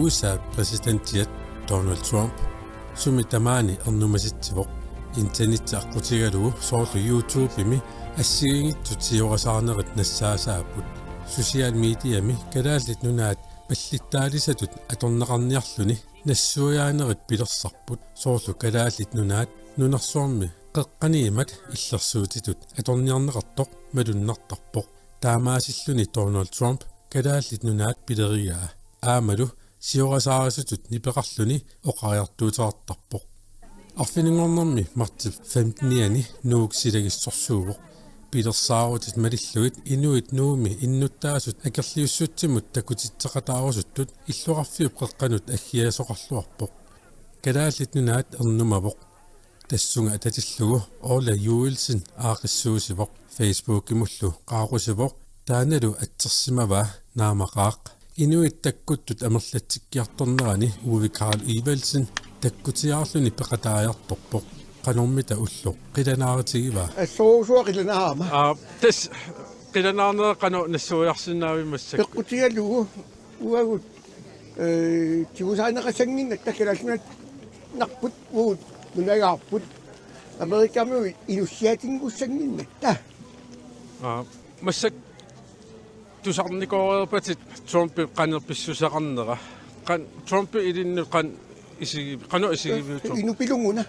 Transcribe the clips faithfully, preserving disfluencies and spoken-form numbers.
U S A-p præsidentiat Donald Trump sumi tamaani ernumasitsivoq. Internetsi aqqutigalugu soorlu YouTube-imi assigiinngitsut siorasaarnerit nassaasaapput. Social mediami Kalaallit Nunaat pallittaalisatut atorneqarniarluni nassuiaanerit pilersarput, soorlu Kalaallit Nunaat nunarsuarmi qeqqaniimmat illersuutitut atorniarneqartoq malunnartarpoq. Taamaasilluni Donald Trump Kalaallit Nunaat pilerigaa aammalu siorasaarisutut nipeqarluni oqariartuuteqartarpoq. Arfininngornermi martsip femtenianni Nuuk silagissorsuuvoq. Pilersaarutit malillugit inuit Nuummi innuttaasut akerliussutsimut takutitseqataarusuttut illoqarfiup qeqqanut aggiasoqarluarpoq. Kalaallit Nunaat ernumavoq. Tassunga atatillugu Orla Joelsen aaqqissuussivoq. Facebookimullu qaaqusivoq, taannalu atsersimavaa naamaqaaq. Inuit takkuttut amerlatsikkiartornerani Uwe Karl Evaldsen takkutiaarluni peqataajartorpoq. Qanormita ulloq qilanaarutigivaa? Assorsuaq qilanaarama. Aa, tassa qilanaarnera qanoq nassuiarsinnaaviuk massakkut? Peqqutigalugu uagut, ee, tigusaaneqasannginnatta, Kalaallit Nunaannarput uagut nunagaarput. Amerikamiut inussiatinngusannginnatta. Aa, massakkut tusarnikooreerpatit Trumpip qanoq pissuseqarnera. Qan-, Trumpip ilinnut qanoq isigi-, qanoq isigiviuk Trump? Inupilunnguuna.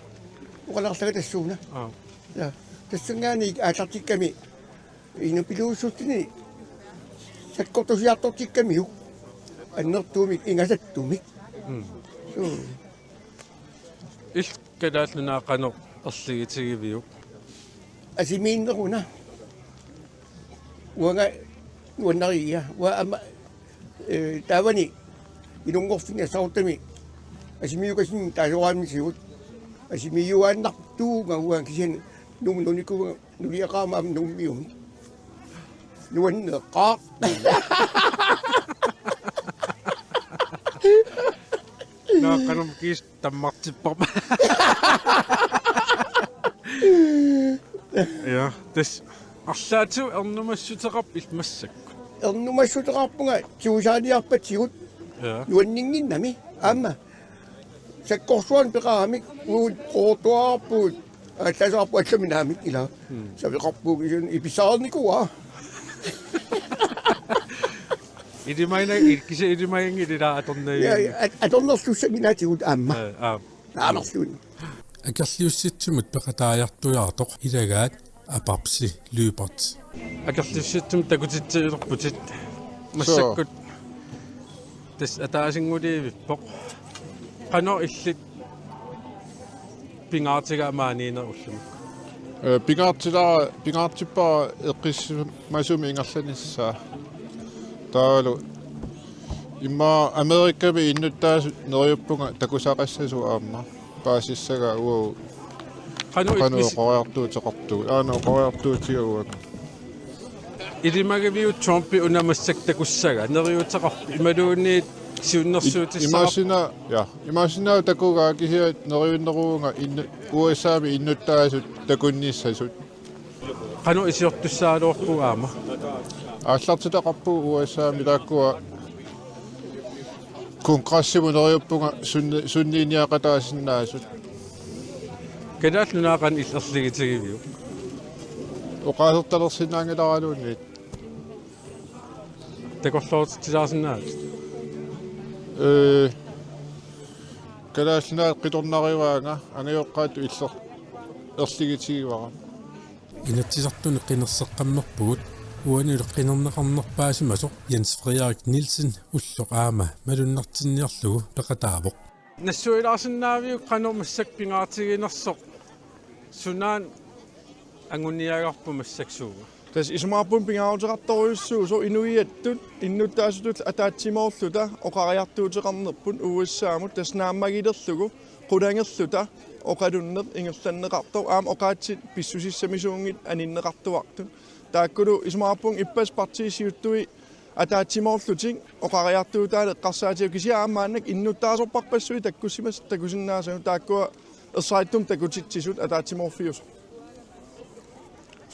Oqaluussaanga tassuuna. Aa. Ja. Tassanngaanniit aallartikkami inupilussutsini sakkortusiartortikkamiuk. Annertuumik ingasattumik. Mm. Suu. Illit Kalaallit Nunaat qanoq erligitigiviuk? Asimiinneruna. Uanga nuannariga. Uanga aamma, ee, taavani inunngorfinni assaarutami asimiukasinnut taasoraanisigut. Asimiuaannartuuvunga uanga, kisianni Nuummi nuunnikuuvunga nuliaqarama aamma Nuummiunni. Nuanneqaaq. Naa, qanoq kiis tammartipparput. Ja, tassa arlaatigut ernumassuteqarpit illit massakkut? Ernumassuteqarpunga tigusaaniarpatigut. Ja. Nuanninnginnami aamma. Sakkortuarnik peqaramik uagut qooqqutuarpugut. Aallaasarput allamik naamik ilaa. Mm. Saveqarpugut kisianni ipissaarnikuuara. Ilimaginngi-, kisianni ilimaginngilaat atornavianni. Ja, ja, at-, atornersussannginnaatigut aamma. Aa, aa. Naamerluunniit. Akerliussutsimut peqataajartujaartoq ilagaat Apapsi Lyberth. Akerliussutsimut takutitsilerputit. Suu. Massakkut tassa ataasinngulerpoq. Qanoq illit pingaartigaat maaniinnerit ullumikkut? Ee, pingaartila-, pingaartippara eqqissimasumik ingerlanissaa. Taavalu immaqa Amerikami innuttaasut neriuppunga takusaqassasut aamma. Paasissagaa uagut. Qanoq, qanoq illit oqariartuuteqartugut? Aana oqariartuutigaluarpara. Ilimagiviuk Trumpi una massakkut takussagaa? Neriuuteqarpoq imaluunniit siunnersuutissaqarpoq? Imaassinnaavoq, ja. Imaassinnaavoq takugaa, kisianni neriunneruuvunga innu-, U S A-mi innuttaasut takunnissasut. Qanoq iliortussaagaluarpugut aamma? Aallartitaqarpugut U S A-mi taakkua kongressimut neriuppunga sunni-, sunniiniaqataasinnaasut. Kalaallit Nunaat qanoq illit erligitigiviuk? Oqaasertalersinnaanngilaraluunniit. Takorloortitsilaarsinnaavutit? Ee, Kalaallit Nunaat qitornarivaanga, angajoqqaatut iller-, erligitigivara. Inatsisartuni qinerseqqammerpugut, uanilu qinerneqarnerpaasimasoq Jens Frederik Nielsen ulloq aamma malunnartinniarlugu peqataavoq. Nassuilaarsinnaaviuk qanoq massakkut pingaartiginersoq sunaana anguniagarput massakkut suuga? Tassa isumaqarpunga pingaaruteqartorujussuusoq inuiattut innuttaasutullu ataatsimoorluta oqariartuuteqarnerput U S A-mut, tassa naammagilerlugu qulangerluta oqalunneq ingerlanneqartoq aamma oqaatsit pissusissamisuunngitsut aninneqartuartut. Taakkulu isumaqarpunga ippassaq partiit siuttui ataatsimoorlutik oqariartuutaannik eqqarsaatigalugu, kisianni aamma maannakkut innuttaasorpassuit takkussimasut takusinnaasagut, taakkua ersarittumik takutitsisut ataatsimoorfiusut.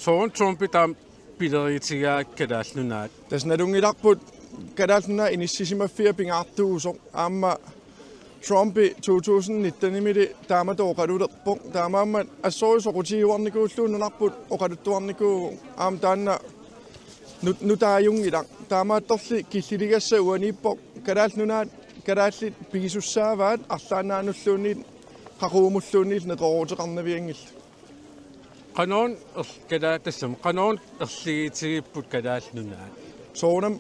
Sooruna Trumpi taama pilerigitigaa Kalaallit Nunaat? Tassa nalunngilarput Kalaallit Nunaat inissisimaffia pingaartuusoq aamma Trumpi to tusind nittenimili taamatut oqalulerpoq. Taamaammat assorsuaq soqutigiuarnikuullugu nunarput oqaluttuarnikuuvoq aamma taanna nut-, nutaajunngilaq. Taamaattorli killiligassaq uaniippoq Kalaallit Nunaat kalaallit pigisussaavaat arlaannaanulluunniit qaqugumulluunniit neqerooruteqarnavianngillat. Qanoq er-, kalaa-, tassami, qanoq erligitigipput Kalaallit Nunaat? Soorunami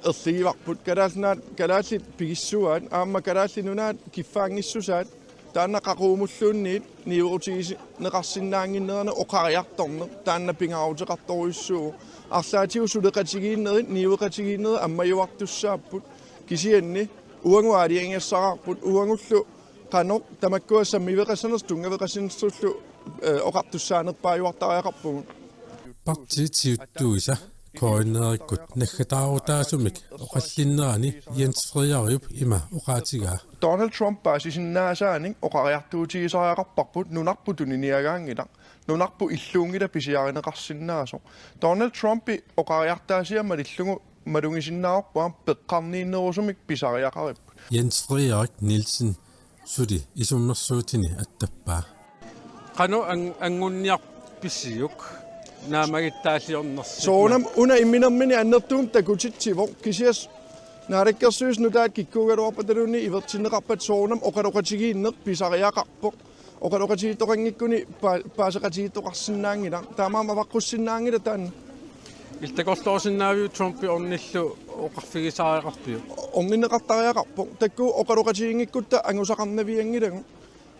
erligivarput Kalaallit Nunaat, kalaallit pigissuaat, aamma Kalaallit Nunaat kiffaanngissusaat, taanna qaqugumulluunniit niuerutigineqarsinnaannginnerani oqariartorneq, taanna pingaaruteqartorujussuuvoq. Arlaatigut suleqatigiinnerit, niueqatigiinnerit ammajuartussaapput, kisianni uagut aalajangigassaraarput, uagullu qanoq tamakkua sammiveqassanersoq tunngaveqassanersullu, eh, oqartussaanerpaajuartariaqarpugut. Partiit siuttuisa KNR-ikkut naggataarutaasumik oqallinnerani Jens Frederiup ima oqaatigaa. Donald Trump paasisinnaasaanik oqariartuutigisariaqarparput nunarput tuniniagaanngilaq, nunarput illuunngilaq pisiarineqarsinnaasoq. Donald Trumpi oqariartaasiat malillugu malugisinnaavarput aamma peqqarniinnerusumik pisariaqaripput. Jens Frederik Nielsen suli isummersuutini attappaa. Qanoq an-, angunniarpisiuk naammagittaalliornersi? Soorunami una imminermini annertuumik takutitsivoq, kisianni Naalakkersuisut nutaat kikkuugaluarpataluunniit ivertinneqarpata soorunami oqaloqatigiinneq pisariaqarpoq. Oqaloqatigiittoqanngikkuni pa-, paaseqatigiittoqarsinnaanngilaq. Taamaammat avaqqussinnaanngilaq taanna. Illit takorloorsinnaaviuk Trumpi ornillu oqarfigisariaqarpiuk? Orninneqartariaqarpoq. Taakku oqaloqatigiinngikkutta angusaqarnavianngilagut.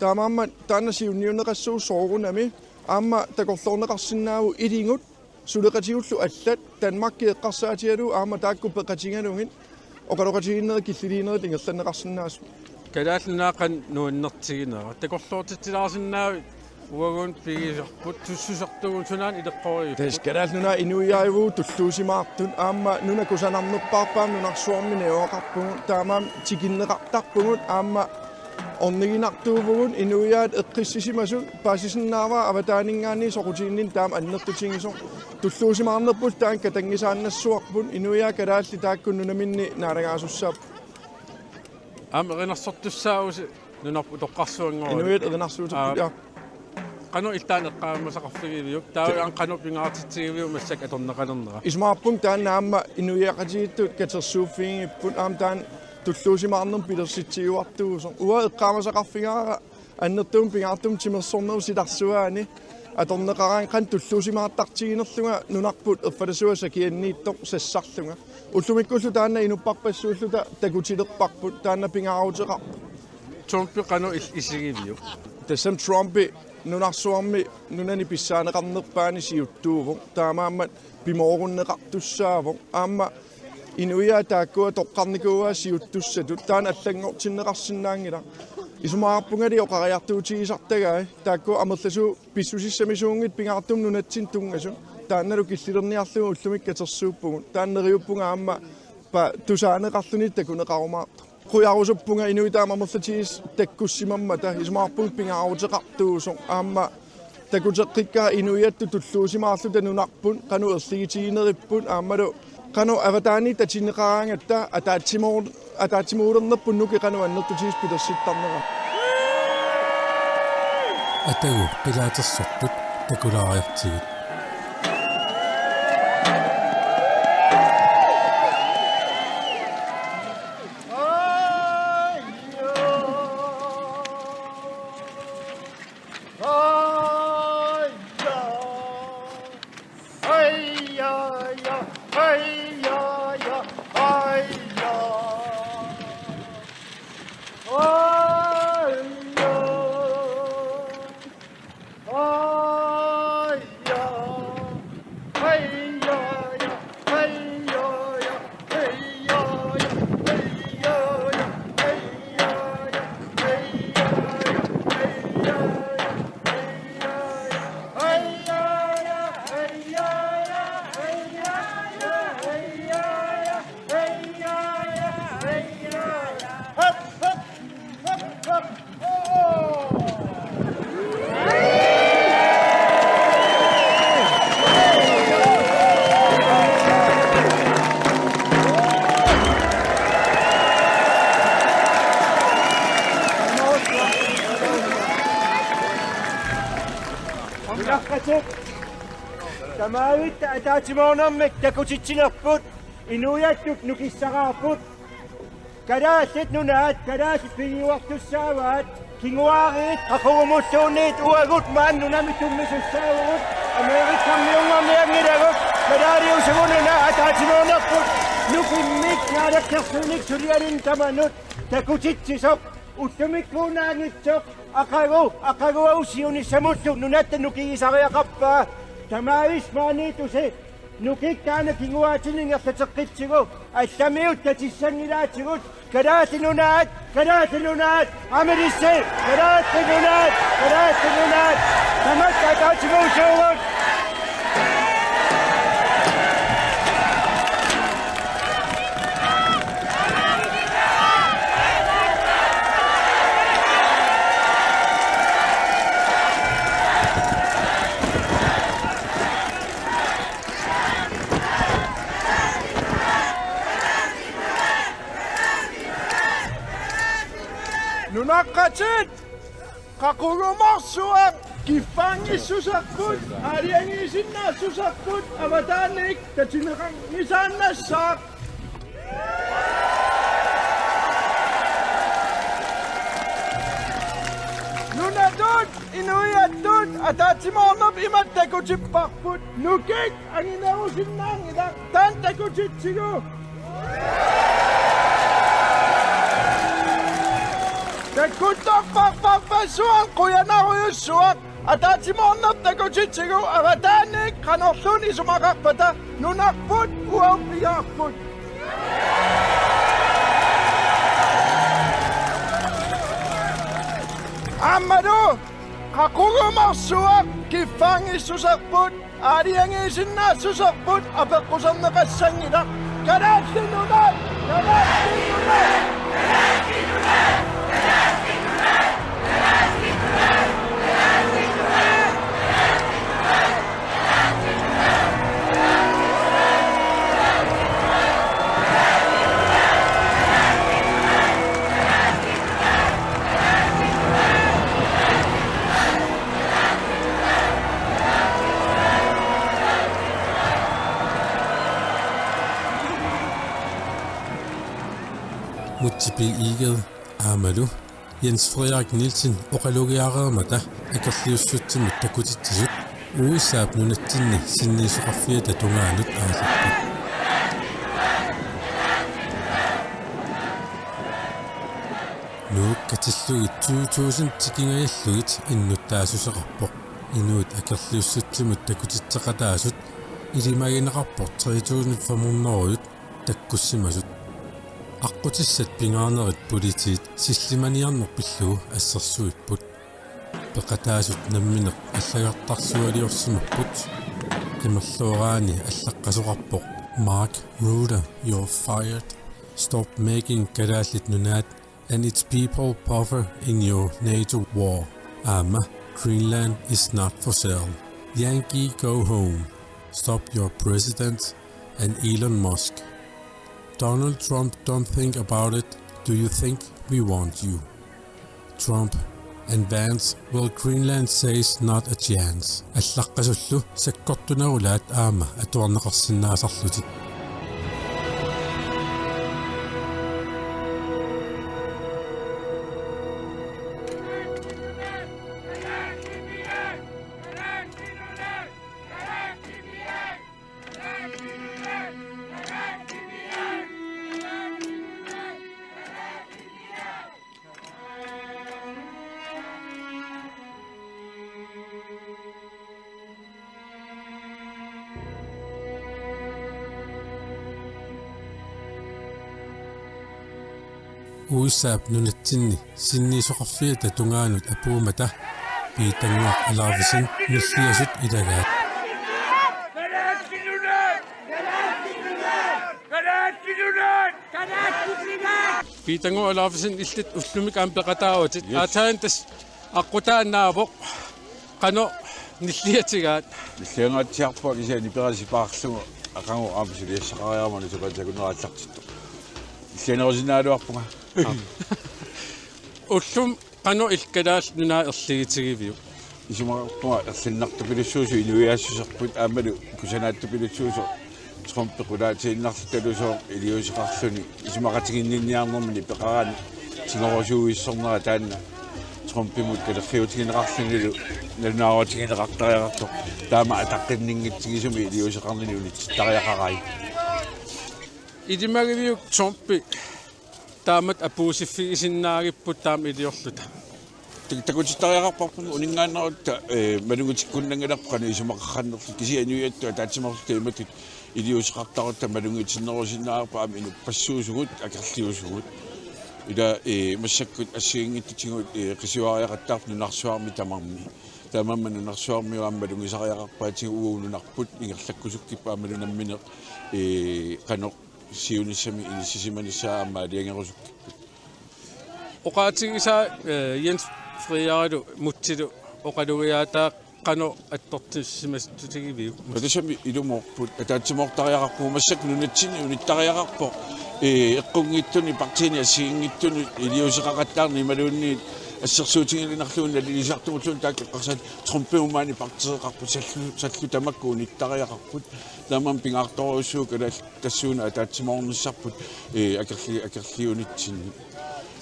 Taamaammat taanna siunniunneqassaaq soorunami. Aamma takorloorneqarsinnaavoq iligut suleqatigullu allat Danmarki eqqarsaatigalugu aamma taakku peqatigalugit oqaloqatigiinnerit killiliinerit ingerlanneqarsinnaasut. Kalaallit Nunaat qanoq nuannertiginera? Takorloortitsilaarsinnaavit uagut pigisarput tussusertugut sunaana ileqqorivipput? Tassa Kalaallit Nunaat inuiaajuvugut tulluusimaartut aamma nuna kusanarnerpaarpaamik nunarsuarmi najugaqarpugut, taamaammat tikinneqartarpugut aamma orniginartuuvugut inuiaat eqqissisimasut, paasisinnaavara avataaninngaanniit soqutiginninneq taama annertutigisoq. Tulluusimaarnerpullu taanna katanngisaannassavarput, inuiaat kalaallit taakku nunaminni naalagaasussaapput. Aamma erinarsortussaavusi nunarput utoqqarsuanngorallit. Inuiaat erinarsuuterput, aa, ja. Qanoq illit taanna eqqaamasaqarfigiviuk? Taava te- aamma qanoq pingaartitsigiviuk massakkut atorneqalernera? Isumaqarpunga taanna aamma inuiaqatigiittut katersuuffigigipput, aamma taanna tulluusimaarnermut pilersitsiuartuusoq. Uanga eqqaamasaqarfigaara annertuumik pingaartumik timersornerup silarsuaani atorneqaraangat qanoq tulluusimaartartiginerlunga nunarput erfalasuat sakianniittoq sassarlunga. Ullumikkullu taanna inupparpassuulluta takutilerparput, taanna pingaaruteqarpoq. Trumpi qanoq il-, isigiviuk? Tassami Trumpi nunarsuarmi nunani pissaaneqarnerpaani siuttuuvoq. Taamaammat pimoorunneqartussaavoq. Aamma inuiaat taakkua toqqarnikuuaat siuttussatut. Taanna allanngortinneqarsinnaanngilaq. Isumaqarpungali oqariartuutigisartagai. Taakku amerlasuut pissusissamisuunngitsut pingaartumik nunatsinni tunngasut. Taannalu killilerniarlugu ullumikkut katersuuppugut. Taanna neriuppunga aamma pa-, tusaaneqarluni takuneqarumaartoq. Qujarusuppunga inuit taama amerlatigisut takkussimammata, isumaqarpunga pingaaruteqartuusoq aamma takuteqqikkaat inuiattut tulluusimaarluta nunarput qanoq erligitigineripput aammalu qanoq avataaniit tatineqaraangatta ataatsimoor-, ataatsimoornerput nuki qanoq annertutigisoq pilersittarnera. Atagu qilaatersortut takulaariartigit. Nunaqqatit, tamaavitta ataatsimoornermik takutitsinerput inuiattut nukissaraarput. Kalaallit Nunaat kalaallit pigiuartussaavaat. Kinguaariit qaqugumulluunniit uagut maani nunami tummisussaavugut. Amerikamiunngornianngilagut. Kalaaliusugununa ataatsimoornerput nukimmik naalakkersuinik sulianik tamanut takutitsisoq. Ullumikkuunaanngitsoq aqagu, aqaguagu siunissamullu nunatta nukigisariaqarpaa. Tamaavimmik maaniittusi nukik taanna kinguaatinik ingerlateqqitsigu allamiut tatissanngilaatigut. Kalaallit Nunaat, Kalaallit Nunaat, amerisse, Kalaallit Nunaat, Kalaallit Nunaat, tamatta ataatsimoorsuugut. Nunaqqatit, qaqugumorsuaq kiffaanngissuserput, aalajangiisinnaassuserput, avataaniit tatineqanngisaannassaaq. Nunatut inuiattut ataatsimoorneq imatut takutipparput. Nukik anginerusinnaanngilaq taanna takutitsigu. Takkuttorpassuarnik qujanarujussuaq. Ataatsimoorneq takutitsigu avataaniit qanorluunniit isumaqarpata nunarput uagut pigaarput. Aammalu qaqugumorsuaq kiffaanngissuserput, aalajangiisinnaassuserput apeqquserneqassanngilaq. Kalaallit Nunaat! Kalaallit Nunaat! Múte B. Egede aammalu Jens Frederik Nielsen oqalugiareermata akerliussutsimut takutitsisut U S A-p nunatsinni sinniisoqarfiata tungaanut aallarput. Nuuk katillugit tyve tusind tikingajallugit innuttaassuseqarpoq. Inuit akerliussutsimut takutitseqataasut ilimagineqarpoq tre tusind fem hundrede takkussimasut. Aqqutissat pingaarnerit politiit sillimaniarneq pillugu assersuipput. Peqataasut namminneq allagartarsualiorsimapput. Qimerlooraani allaqqasoqarpoq Mark Rutte, you're fired. Stop making Kalaallit Nunaat and its people poorer in your NATO war. Aamma Greenland is not for sale. Yankee go home. Stop your president and Elon Musk. Donald Trump, don't think about it. Do you think we want you? Trump and Vance, well, Greenland says not a chance. Allaqqasullu sakkortunerulaat aamma atuarneqarsinnaasarlutik. U S A-p nunatsinni sinniisoqarfiata tungaanut apuummata Piitannguaq Alarvesen nilliasut ilagaat. Piitannguaq Alarvesen, illit ullumi aamma peqataavatit. Yes. Aatsaat tassa aqqutaannaavoq. Qanoq nilliatigaat? Nilliangaatsiarpunga kisianni perisipaarlugu aqagu aamma suliassaqariarama sukaatakunneraallartittoq. Nillianerusinnaagaluarpunga. Ullumi qanoq illit Kalaallit Nunaat erligitigiviuk? Isumaqarpunga erlinnartupilussuusoq inuiaassuserput aammalu kusanaattapilussuusoq Trumpi qulaatiinnarlutalusooq iliuuseqarluni isumaqatiginninniarnermini peqaraanni tigorusuuissornera taanna Trumpimut kalerriutigineqarlunilu nalunaarutigineqartariaqartoq taama ataqqinninngitsigisumik iliuuseqarnini unitsittariaqarai. Ilimagiviuk Trumpi taamatut apuussiffigisinnaagipput taama iliorluta? Tak-, takutittariaqarparput uninngaannarutta, eh, malugitikkunnanngilarput qanoq isumaqarnerluta kisianni inuiattut ataatsimoorluta imatut iliuuseqartarutta malugitinnerusinnaavarput aamma inuppassuusugut akerliusugut. Ila, eh, massakkut assigiinngitsutigut, eh, qisuariaqattaarput nunarsuarmi tamarmi. Tamanna nunarsuarmiut aamma malugisariaqarpaatigut uagut nunarput ingerlakkusukkipput aammalu nammineq, eh, qanoq siunissami inissisimanissaa aamma aalajangerusukkipput. Oqaatigisaa, eh, Jens Frederilu Mutsilu oqalugiaataa qanoq attortissimassutigiviuk? Tassami ilumoorput ataatsimoortariaqarpugut massakkut nunatsinni unittariaqarpoq, eh, eqqunngitsunik partiinik assigiinngitsunik iliuuseqaqattaarneq imaluunniit assersuutigiinnarlugu nalilisartugulluunniit taakku eqqarsaat Trumpimut maani partiiqarput sallu-, sallu tamakku unittariaqarput. Tamanna pingaartorujussuuvoq kalaallit tassuuna ataatsimoornissarput, eh, akerli-, akerliunitsinni.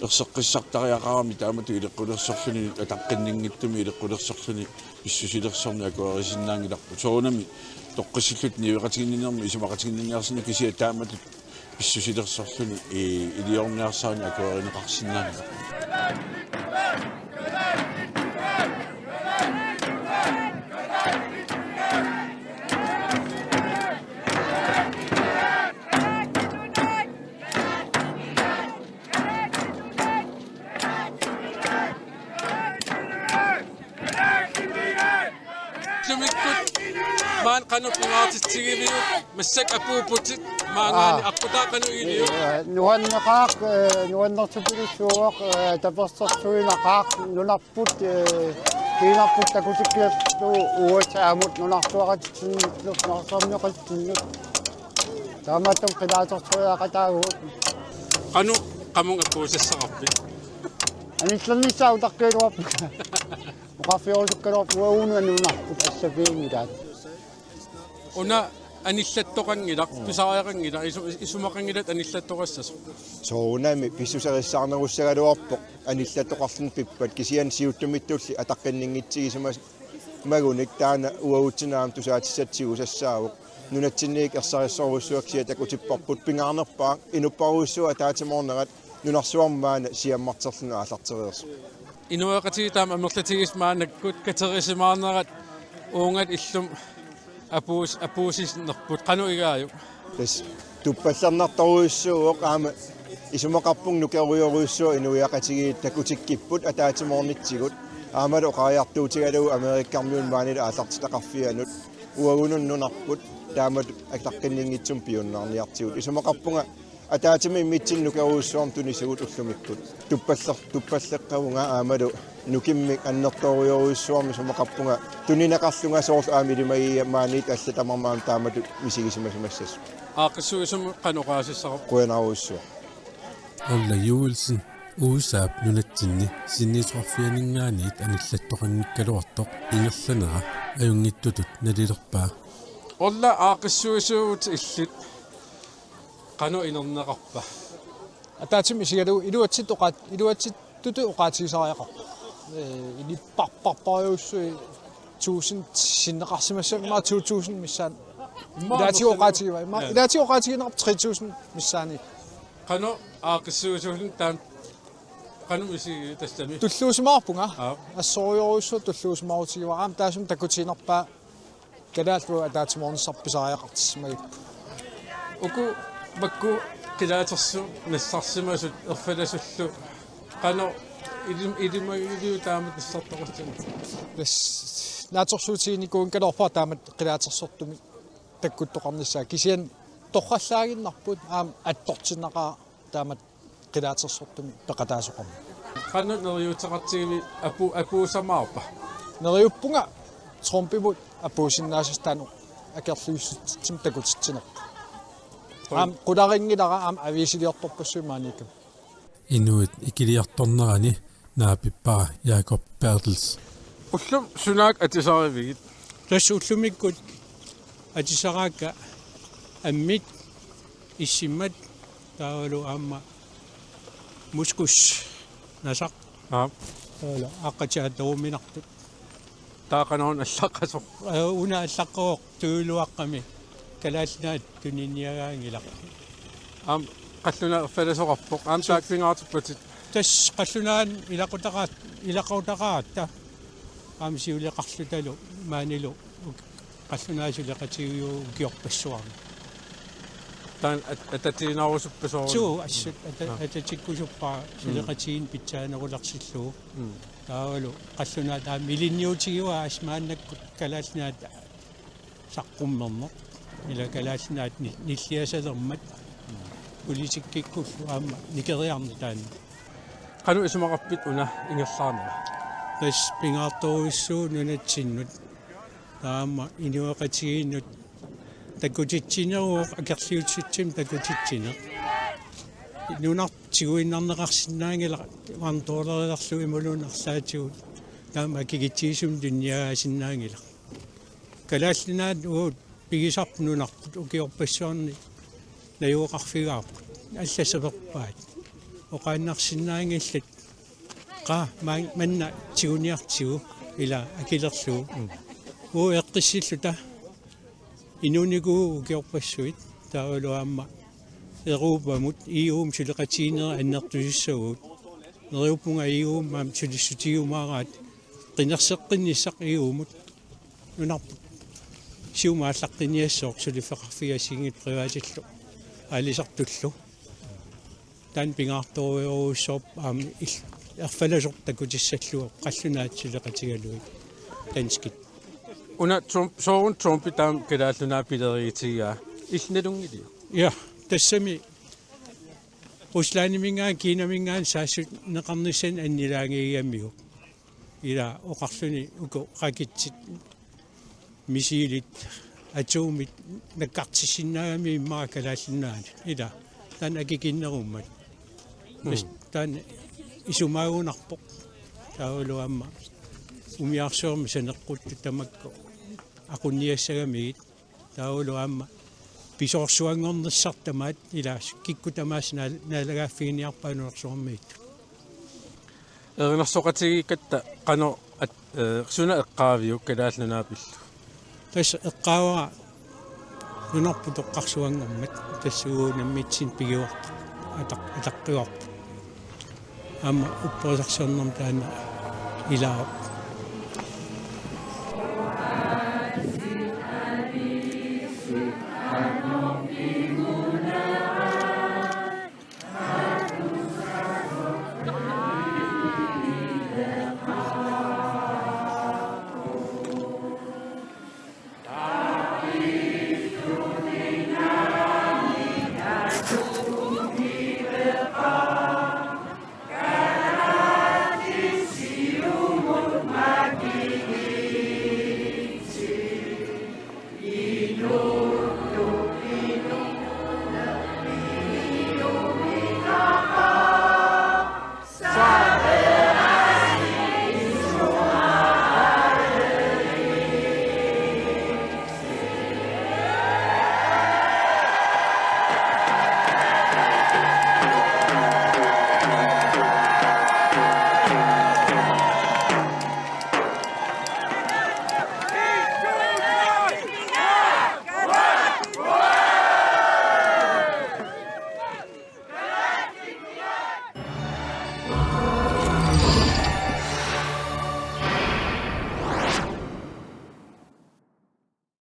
Erseqqissartariaqarami taamatut ileqqulersorluni ataqqinninngitsumik ileqqulersorluni pissusilersorneq akuerisinnaanngilarput. Soorunami toqqissilluta niueqatiginninnermi isumaqatiginninniarsinnaapput kisianni taamatut pissusilersorluni, eh, iliorniarsarani akuerineqarsinnaanngilaq. Illumikkut maani qanoq pingaartitsigiviuk, massakkut apuupputit maani? Aa. Aqqutaa qanoq iliuk? Eh, nuanneqaaq, eh, nuannertupilussuuvoq, eh, tapersersuineqaaq nunarput, eh, kiinarput takutikkiarlugu U S A-mut nunarsuaqatitsinnut, nunarsuarmioqatitsinnut. Taamaattumik qilaatersuiaqataavugut. Qanoq qamunga apuussassaqarpit? Anillannissaa utaqqiiluarpunga. Oqarfigerusukkaluarpunga uagut nunarput assapiinngilaat. Una anillattoqanngilaq, mm, pisariaqanngilaq, isu-, isumaqanngilat anillattoqassasoq. Soorunami pissuserissaarnerussagaluarpoq anillattoqarluni pippat kisianni siuttumittulli ataqqinninngitsigisimagunik taanna uagutsinnut aamma tusaatissatut tigusassaavoq. Nunatsinniit ersarissorujussuaq kisianni takutipparput pingaarnerpaaq inupparujussuaq ataatsimoornerat nunarsuarmi maani siammarterluni aallartereersoq. Inuiaqatigiit taama amerlatigisut maannakkut katerisimaarnerat uunga illumut apuus-, apuussinnerput qanoq igaajuk? Tassa tuppallernartorujussuuvoq aamma isumaqarpunga nukerujorujussuaq inuiaqatigiit takutikkipput ataatsimoornitsigut aammalu oqariartuutigalugu Amerikkarmiunut maanilu aallartitaqarfianut uagunut nunarput taamatut ataqqinninngitsumik piunnaarniartigut isumaqarpunga. Ataatsimik immitsinnut nukerujussuarmik tunisugut ullumikkut. Tuppaller-, tuppalleqqavunga aammalu nukimmik annertoorujorujussuarmik isumaqarpunga tunineqarlunga soorlu aamma ilimagiga maaniittut allat tamarmik aamma taamatut misigisimasimassasut. Aaqqissuisumut qanoq oqaasissaqarpit? Qujanarujussuaq. Orla Joelsen U S A-p nunatsinni sinniisoqarfianinngaanniit anillattoqanngikkaluartoq ingerlanera ajunngitsutut nalilerpaa. Orla aaqqissuisuuvutit illit. Qanoq inerneqarpa? Ataatsimut isigalugu iluatsittoqaat-, iluatsittutut oqaatigisariaqarpoq. Ee, ilipparparparujussuit tusind sinneqarsimassaaq immaqa to tusind missaani. Immaqa ilaatigut amerlanerit oqaatigivaa. Immaqa, ja, ilaatigut oqaatigineqarpoq tre tusind missaani. Qanoq aaqqissuisuulluni taanna qanoq isigit tassami? Tulluusimaarpunga. Aap. Assorujorujussuaq tulluusimaarutigivara. Aamma taassuma takutiinnarpaa kalaallit uagut ataatsimoornissarput pisariaqartissimagipput. Uku makku qilaatersuut nassarsimasut erfalasullu qanoq ilim-, ilimagiviuk taamatut nassartoqassanik? Tassa naatsorsuutiginikuugaluarpara taamatut qilaatersortumik takkuttoqarnissaa kisianni torrallaaginnarput aamma attortinnaqaaq taamatut qilaatersortumik peqataasoqarmat. Qanoq neriuuteqartigivit apu-, apuussamaarpa? Neriuppunga Trumpimut apuussinnaasoq taanna akerliussutsimik takutitsinerput. Aamma qularinngilara aamma aviisiliortorpassuit maaniikkami. Inuit ikiliartornerani naapippara Jakob Bertels. Ullumi sunaaffa atisarivigit? Tassa ullumikkut atisaraakka ammit, issimmat, taavalu aamma muskus nasaq. Aap. Taavalu aaqqatiaat toruminartut. Taava qanoq una allaqqasoq? Aa, una allaqqavoq Tujuuluaqqami Kalaallit Nunaat tuniniagaanngilaq. Aamma qallunaat erfalasoqarpoq. Aamma taakku pingaartippatit? Tassa qallunaat ilaqutaqaat-, ilaqutaqaratta. Aamma siuleqarlutalu maanilu uk-, qallunaat suleqatigiuk ukiorpassuarni. Taanna at-, atatiinnarusuppasoq? Suu, assut ata-, Aa. Atatikkusuppara Mm. suleqatigiinneq pitsaanerulersillugu. Mm. Taavalu qallunaat aamma ilinniutigivaa assut maannakkut Kalaallit Nunaat saqqummerneq. Ila Kalaallit Nunaat ni-, nilliasalermat. Politikkikkullu aamma nikeriarneq taanna. Qanoq isumaqarpit una ingerlaarnera? Tassa pingaartorujussuuvoq nunatsinnut. Taava aamma inuiaqatigiinnut takutitsineruvoq, akerliutitsinni takutitsineq. Nunarput tiguinnarneqarsinnaanngilaq, vandrørilerlugu imaluunniit arlaatigut. Taava aamma akikitsigisumik tuniniagaasinnaanngilaq. Kalaallit Nunaat uagut pigisarput nunarput ukiorpassuarni najugaqarfigaarput. Allat saperpaat. Oqaannarsinnaanngillat. Qaa, maan-, manna tiguniartigu ila akilerlugu. Mm. Uagut eqqissilluta. Inuunikuuvugut ukiorpassuit. Taavalu aamma Europamut, E U-mut suleqatigiinnerit annertusissavagut. Neriuppunga E U-mut aamma sulissutigiumaaraat. Qinerseqqinnissaq E U-mut. Nunarput siumut aallaqqinniassooq suliffeqarfiit assigiinngitsut privatillu aalisartullu. Taanna pingaartorujussuuvoq aamma il-, erfalasoq takutissallugu qallunaat suleqatigalugit danskit. Una Trump, sooruna Trumpi taama Kalaallit Nunaat pilerigitigaa, illit nalunngiliuk? Ja, tassami Ruslandiminngaanniit Kinaminngaanniit saassunneqarnissani annilaangigamiuk. Ila oqarluni uku raketsit, missilit, atomit nakkartissinnaagamiuk immaqa Kalaallit Nunaanni. Ila taanna akikinnerummat. Tassa Mm. taanna isumaagunarpoq. Taavalu aamma umiarsuarmi saneqquttut tamakku aqunniassagamigit. Taavalu aamma pisoorsuanngornissaq tamaat, ila kikkut tamaasa naal-, naalagaaffiginiarpaat nunarsuarmiittut. Erinarsoqatigiikkatta qanoq at-, ee, suna eqqaaviuk Kalaallit Nunaat pillugu? Tassa eqqaavara nunarput toqqarsuanngormat, tassa uagut nammineq pigivarput, ataq-, ataqqivarput. Aamma upperisarsiornermi taanna ilaavoq.